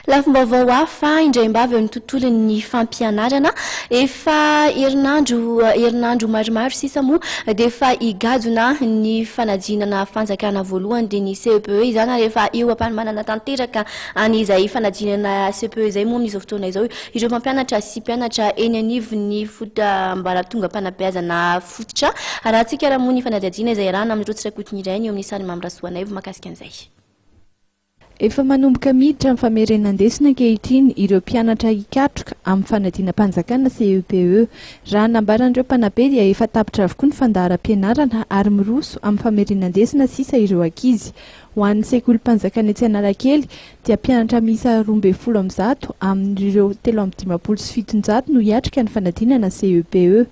Lafim-baovao hafa indray mba avy eo amin'ny tontolon'ny fampianarana. Efa herinandro herinandro maromaro sisa moa dia efa higadona ny fanadinana fanjakana voalohany dia ny CEPE izany ary efa eo am-panomanana tanteraka an'izay fanadinana CEPE izay moa amin'izao fotoana izao ireo mpampianatra sy mpianatra eny anivon'ny ambaratongam-panabeazana fototra. Arahantsika raha moa ny fanadihadiana izay iarahana amin'ireo Tsirakotinirainy eo amin'ny sary Mamy Rasoanaivo mahakasika an'izay. Efa manomboka miditra amin'ny famerenan-desona ankehitriny ireo mpianatra hikatroka amin'ny fanadinam-panjakana CEPE. Raha ny nambaran'ireo mpanabe dia efa tapitra avokoa ny fandaharam-pianarana ary miroso amin'ny famerenan-desona sisa ireo ankizy. Ho an'ny sekolim-panjakana etsy Analakely dia mpianatra miisa 112 amin'ireo 753 no hiatrika ny fanadinana CEPE.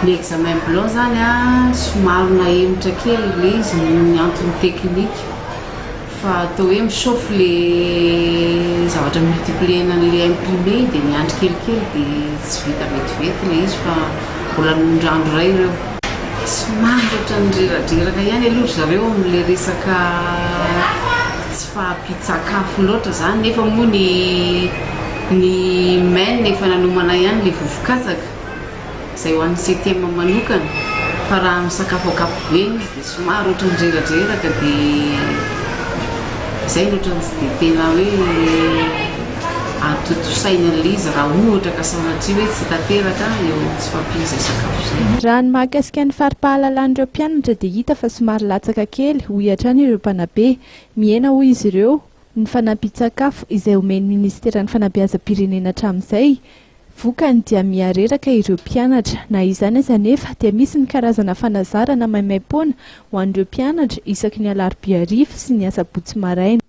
Ny examen blanc zany a somary nahemotra kely le izy noho ny antony teknika fa atao hoe mi-chauffe le zavatra multiplier-na an'le imprimé dia miandry kelikely dia tsy vita vetivety le izy fa mbola nondrandro iray ireo. Somary ohatran'ny reradreraka ihany aloha ry zareo amin'le resaka tsy fahampian-tsakafo loatra zany nefa moa ny ny men efa nanomana ihany le vovo-katsaka. Izay ho an'ny septième manokana, fa raha amin'ny sakafo ankapobeny izy dia somary ohatran'ny reradreraka dia izay no ohatran'ny tsy dia tena hoe atontosaina an'ilay izy raha ohatra ka sanatria hoe tsy tanteraka eo amin'ny tsy fahampian'izay sakafo izay. Raha ny mahakasika ny fari-pahalalan'ireo mpianatra dia hita fa somary latsaka kely, hoy hatrany ireo mpanabe. Mihena, hoy izy ireo, ny fanampian-tsakafo izay omen'ny minisiteran'ny fanabeazam-pirenena hatramin'izay. Vokany dia miha-reraka ireo mpianatra. Na izany aza anefa dia misy ny karazana fanazarana maimaim-poana ho an'ireo mpianatra isaky ny alarobia hariva sy ny asabotsy maraina.